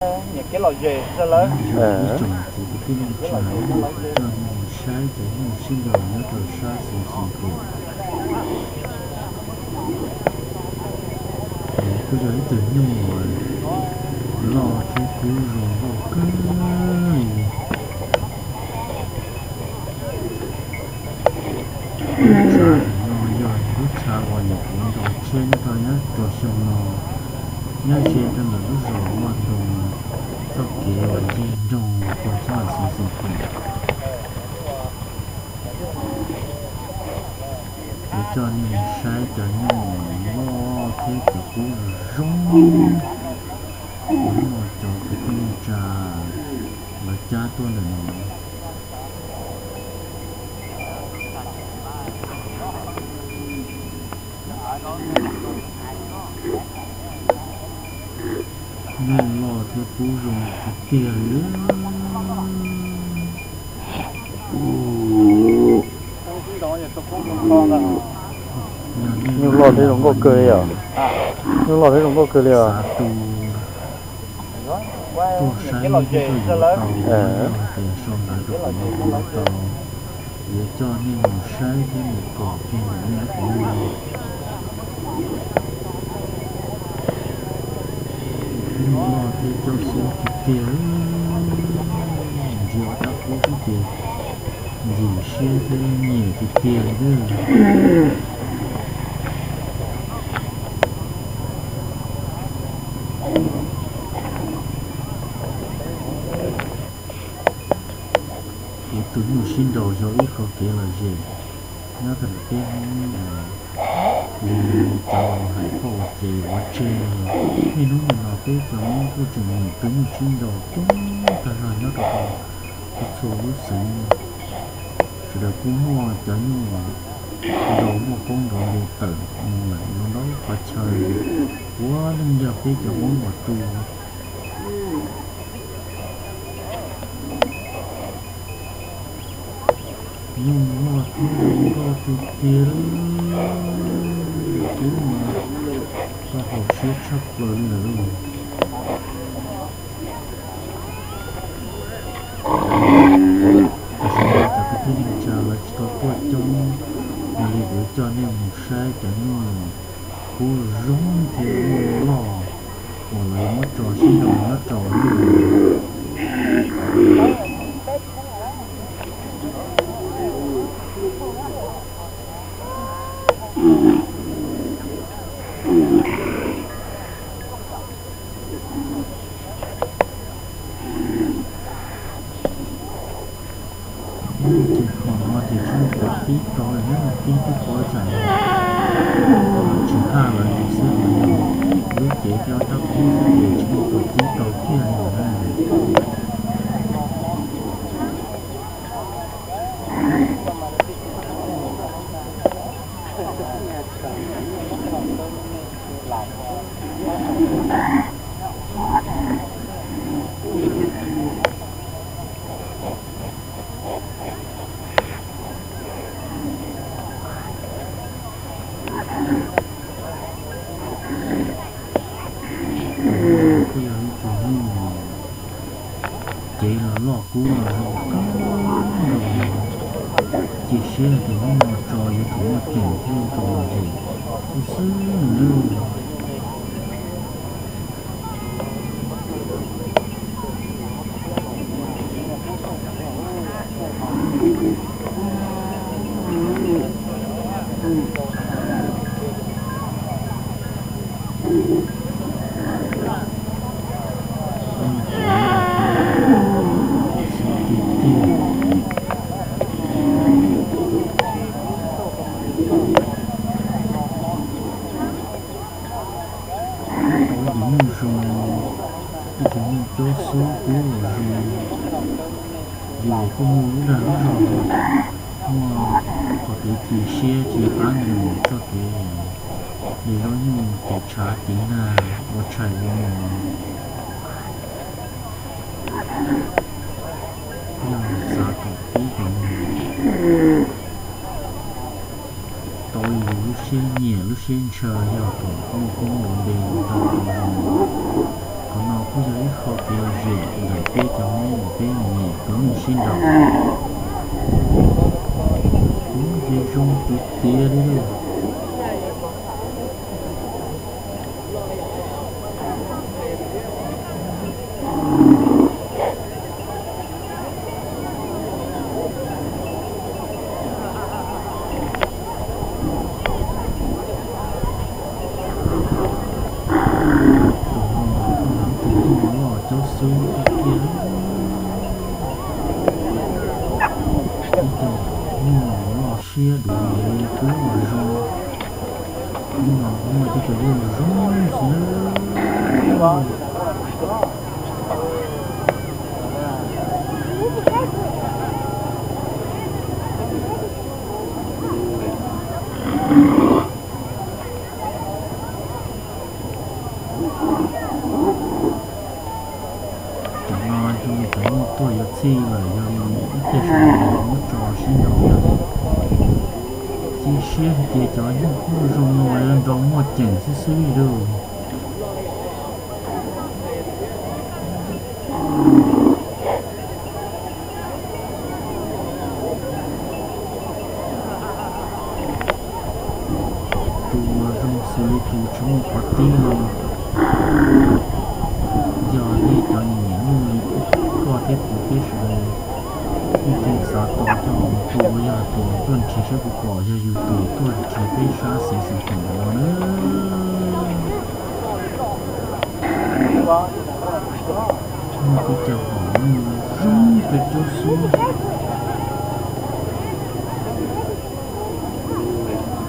Nyob zoo ib tsoom txiv kwv tij neej tsa, kuv coj nej mus saib cov nyuj sib nraus nyob rau sab xeev Xeem Khuam. Nws kuj yog ib tug nyuj uas loj thiab kub zoo nkauj kawg li. Lub chav no yog lub chav uas nyuam qhuav nrau tshiab nyob rau nyob rau xyoo no, nyob ze rau ntawm lub zos Vaj Ntoo txoj kev uas yig nroog puag txog xeev Xeem Khuam. Kuv coj nej mus saib cov nyuj loj thiab cov kub zoo zoo. Hnub no cov kwv tij neej tsa lawv cab tuaj ntawm no. Nyuj loj thiab kub zoo tiag tiag li. Nyuj loj thiab zoo nkauj kawg li os. Nyuj loj thiab zoo nkauj kawg li os. Xav tus tuaj saib thiab tuaj yuav tau, yog hais tias sau ntawv rau kuv no kuv yuav tau, kuv yuav coj nej mus saib thiab mus pom kiag ntawm nej lub hauv no. Nyuj loj thiab cob xub tiag tiag, ntsia ob rab kub xwb ces ntxim siab thiab nyiam tiag tiag li. Kuv tus nyuj sib nraus yog ib qho kev lom zem nyob rau ntawm peb Hmoob uas li cov laus hais phauj ua ke ua tseg. Niaj hnub nim no peb cov Hmoob kuj tseem muaj tus nyuj sib nraus coob tag zog nyob rau txhua txhua lub xeev. Sawv daws kuj muaj cov nyuj nraus muaj koob nrov npe tawm mus lawm ntau ntau qhov chaw, puav leej yog peb cov Hmoob uas tu. Nyuj loj thiab zoo nkauj tiag tiag li, kub mas koj haum siab tshaj plaws li lawm lauj. Tam sim no cov kwv tij neej tsa lawv tsis tau tuaj coob, yog li kuv coj nej mus saib cov nyuj kub zoo thiab nyuj loj uas lawv muab tso sib nraus nyob rau nyuj. Ces qhov no ces tsis muaj qhov tib tau li, neb mus tib twb pom tsam no tsis haj lawv tus xwb, lub cev thiab ob rab kub xwb ces tsis muaj qhov tib tau kiag li na. Kuj yog ib tug nyuj cev los loj kub los zoo kawg nkaus, cia siab tias hnub no tso yuav tsum muaj ceem thiab yuav tsum lom zem xwb xwb no nawb. Tiag tiag. Tau ib tug nyuj zoo, ib tug nyuj cob xub kub los zoo, yus kuj muaj lub dag lub zog, muaj qhov kev cia siab tsis pab nyuam txoj kev li zaub nyuj tes tshav tiv nag ua tshais ua mos. Yog xav kom pib kom mus tau yus lub siab nyiam lub siab ntshaw yog kom muaj koob nrov npe ntau ntau zoo. No kuj yog ib qho kev lom zem ntawm peb cov Hmoob uas peb nyiam tus neeg sib nraus. Kuj zoo tiag tiag li. Tus no kuj yog ib tug nyuj loj caub xwb tiag tiag. Ib co nyuj loj siab duav ntev kub los zoo. Hnub no kuj muaj tej cov nyuj zoo xwb. Cov no yog cov nyuj tuaj yuav txhij lawm, yog li ib pliag saum no muab tso sib nraus na. Cia siab hais tias cov nyuj kuj zoo no mas yuav nrau muaj ceem xwb xwb li lauj. Tus uas zoo xws li tus tsis muaj qhov tib no, yog nej cov nyiam nyuj li koj thiab kuv thiab sawv daws, nej thiaj xav tau coj mus tua, yog tias tuaj nrhiav saib puas pom, yog yus tus tuaj nrhiav peb sab xeev Xeev Khuam ntawm no na. Muaj tej cov hom nyuj zoo caub caub xwb.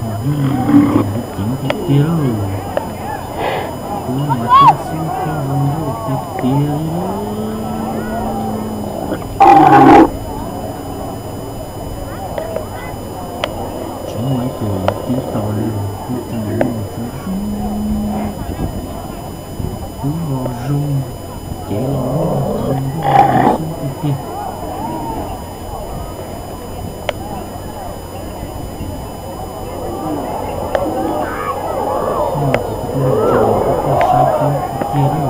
Hom nyuj no ceev ceev tiag tiag lauj. Kub mas caub xwb, kub zoo nkauj tiag tiag li. Tsis muaj ib tug yuav tib tau li, tej cov nyuj zoo zoo. Kub los zoo, cev los loj, zoo nkauj zoo xwb tiag tiag. Muaj cov kwv tij neej tsa tuaj saib kub tiag tiag li.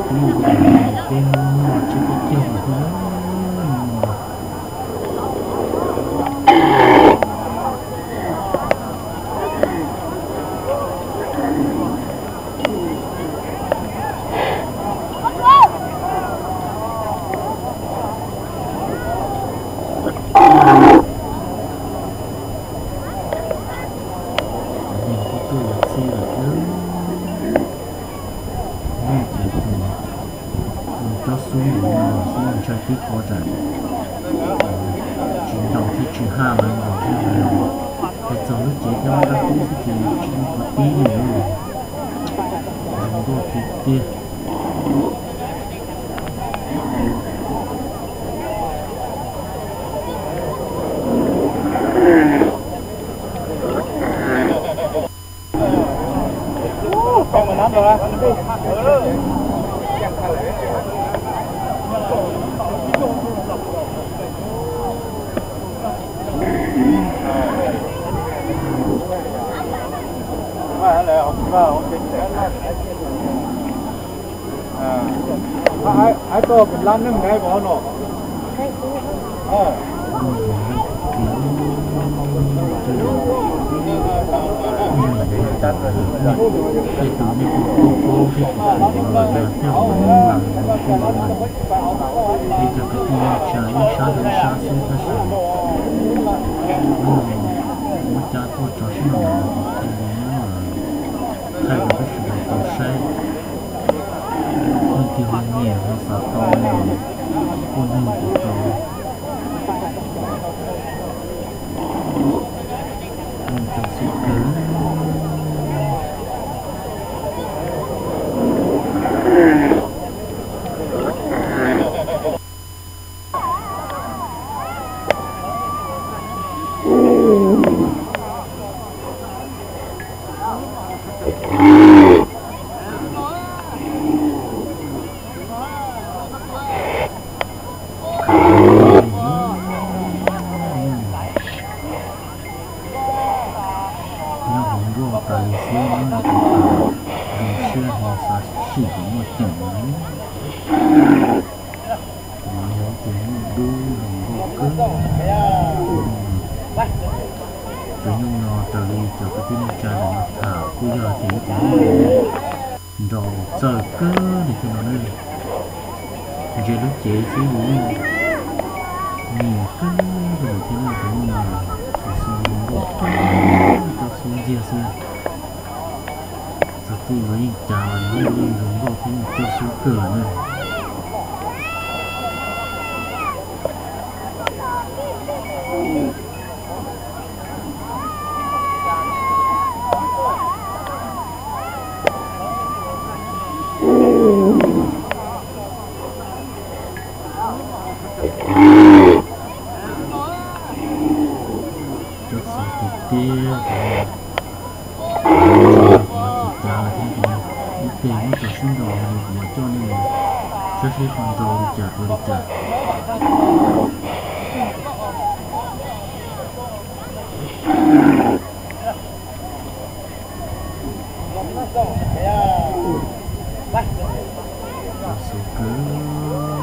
Kub peb Hmoob noj tsiab peb caug thiab no. Cov neeg kuj tuaj yuav txhij lawm thiab. Nyuj ces tus, tus tsob xub nkaus no los xwb, ntshai tib qho tsam tsis ntaus thiab tsis haj lawv nkaus thiab. Hais txog lub cev thiab ob sab kub xwb ces tsis muaj qhov tib li. Zoo nkauj tiag tiag. Hais txog lab neej nqaij vov no. Tej tus nej kuj paub paub thiab, kuv los yog coj mus lam kuj los, peb cov kwv tij neej tsa ib sab rau ib sab xwb tab sis muab cab tuaj tso sib nraus, thaij rau peb sawv daws tau saib. Leej twg ho nyiam ho xav tau los kuj nug kuv tau. Zoo xwb kawg. Tus muaj ceem no, tus no yog ib tug nyuj dub zoo nkauj kawg. Tus nyuj no raws li cov kwv tij neej tsa ntawm no tham kuj yog tias ib tug nyuj nraus txawj kawg li thiab no na. Ntsia lub cev xwb yus yeej nyiam kawg li thiab na. Tus nyuj no xu xu zoo nkauj kawg, coj xub ntxiag xwb. Txog txij no yeej cas los yus yeej zoo nkauj thiab yeej coj xub kawg lawm na. Coj xov tiag tiag, kuv mas tsis cav lawm thiab. Ib teg muab cov sib nraus no kuv mas coj nej mus saib seb ho nraus li cas rau li cas. Xov kawg,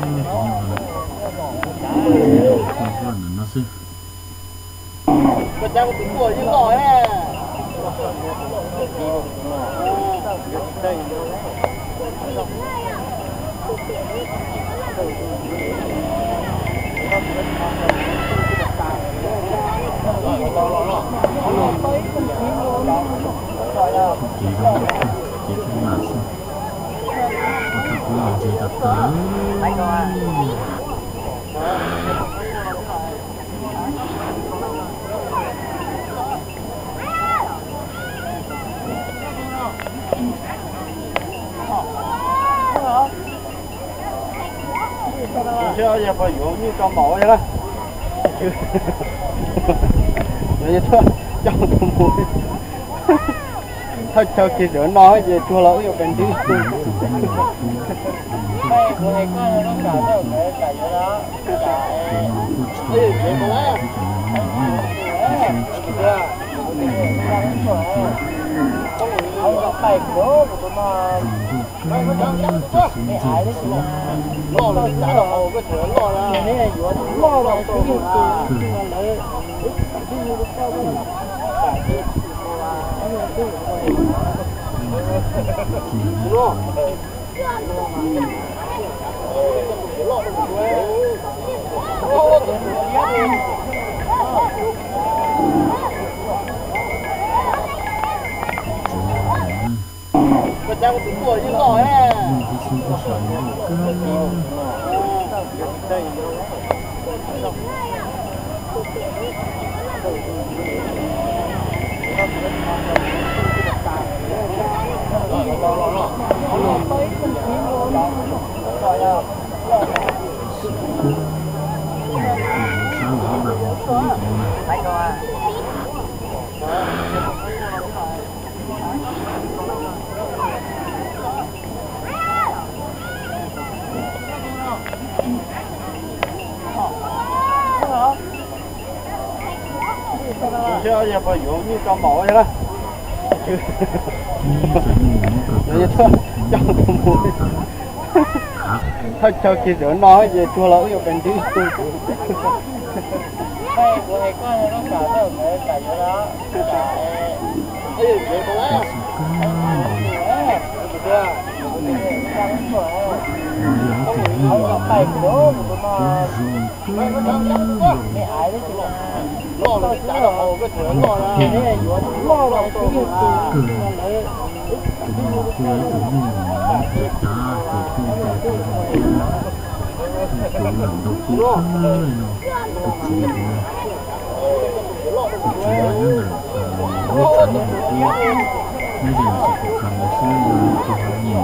tus nyuj no, tus nyuj no ntawm no xwb. Lub cev zoo nkauj kawg, cev thaj yam xwb. Ua rau kuv los ntses tas tas. Yog pog yuav nyuj tso maum na, yuav tuaj coj tus mus. Thaj chaw kiag sawv no ces tuag los wb yuav pes ntsib. Zoo nkauj kawg, cov xub ntxiag xwb. Nyuj thiab xub thiab sawv nkauj kawg. Xwb kawg, sab los mas mus xwb tus no na. Yog pog yuav nyuj tso maum na, yuav tuaj coj tus mus. Thaj chaw kiag sawv no ces tuag los wb yuav pes ntsib. Yog ib tug nyuj zoo kawg nkaus, zoo kawg nkaus, kawg. Tus no kuj yog ib tug nyuj uas cav ces kuj ntau kawg zoo thiab na. Kuj kwv lawm ntau kawg li no. Tus tswv tus no, tus tswv no nyob ntawm lub tshav ntuj ntawm ub, nyob ze xis pos khas ntawd xwb, yog leej twg ho nyiam ho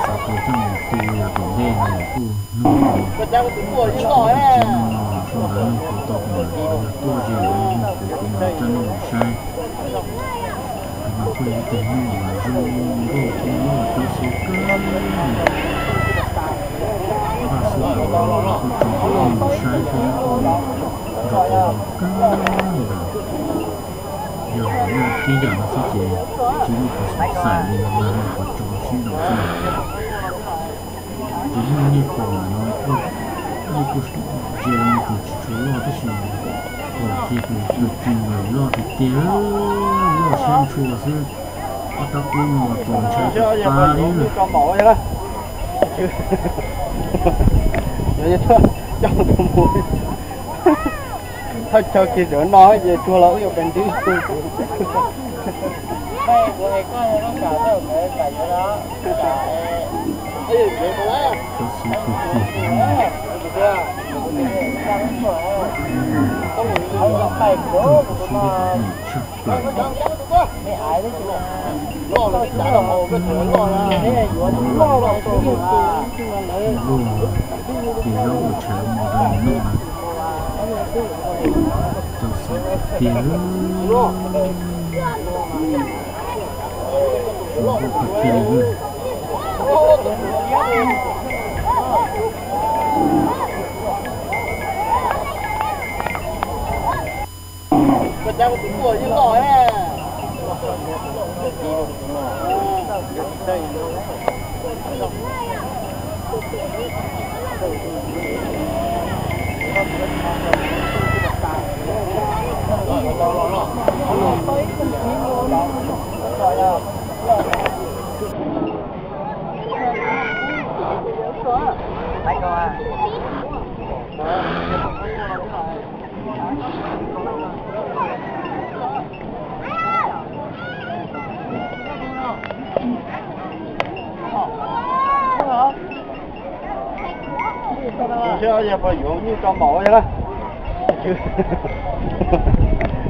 xav tua coj mus tu yog tom ntej no los kuj nug tus tswv no, sau ntawv nug kuv tau tus no, yog tuaj ze los nug kuv, kuv mam li coj nej mus saib. Tus no kuj yog ib tug nyuj uas zoo nkauj thiab loj coob xwb kawg li. Vaj xwb tus no kuj tso kuv coj mus saib thiab kuj nrog kuv zoo kawg li lawm. Yog hom nej tib yam no xwb ces tsis muaj qhov xav xaim li no na, qhov tso Tsis ntaus xwb. Tsis muaj nyiaj pom no, nyiaj kuj ze li tus tsis tshua loj tab sis pom kiag tus tus tsis nyiam loj tiag tiag, loj siab ntshua xwb. Ob rab qub no pom ntshai tas li lawm. Thaj chaw kiag sawv no ces tsuag los wb yuav pes ntsib. Cov xib kws tiag tiag, cov xib kws nim tshaj plaws. Luaj ces zaub ua tshais ua mov rau nws noj na. Cov xib kws tiag, tsis nquj qhov tiag li na. Yuav tuaj coj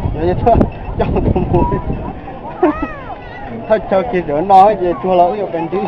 tus mus. Thaj chaw kiag sawv no ces tsuag los wb yuav pes ntsib.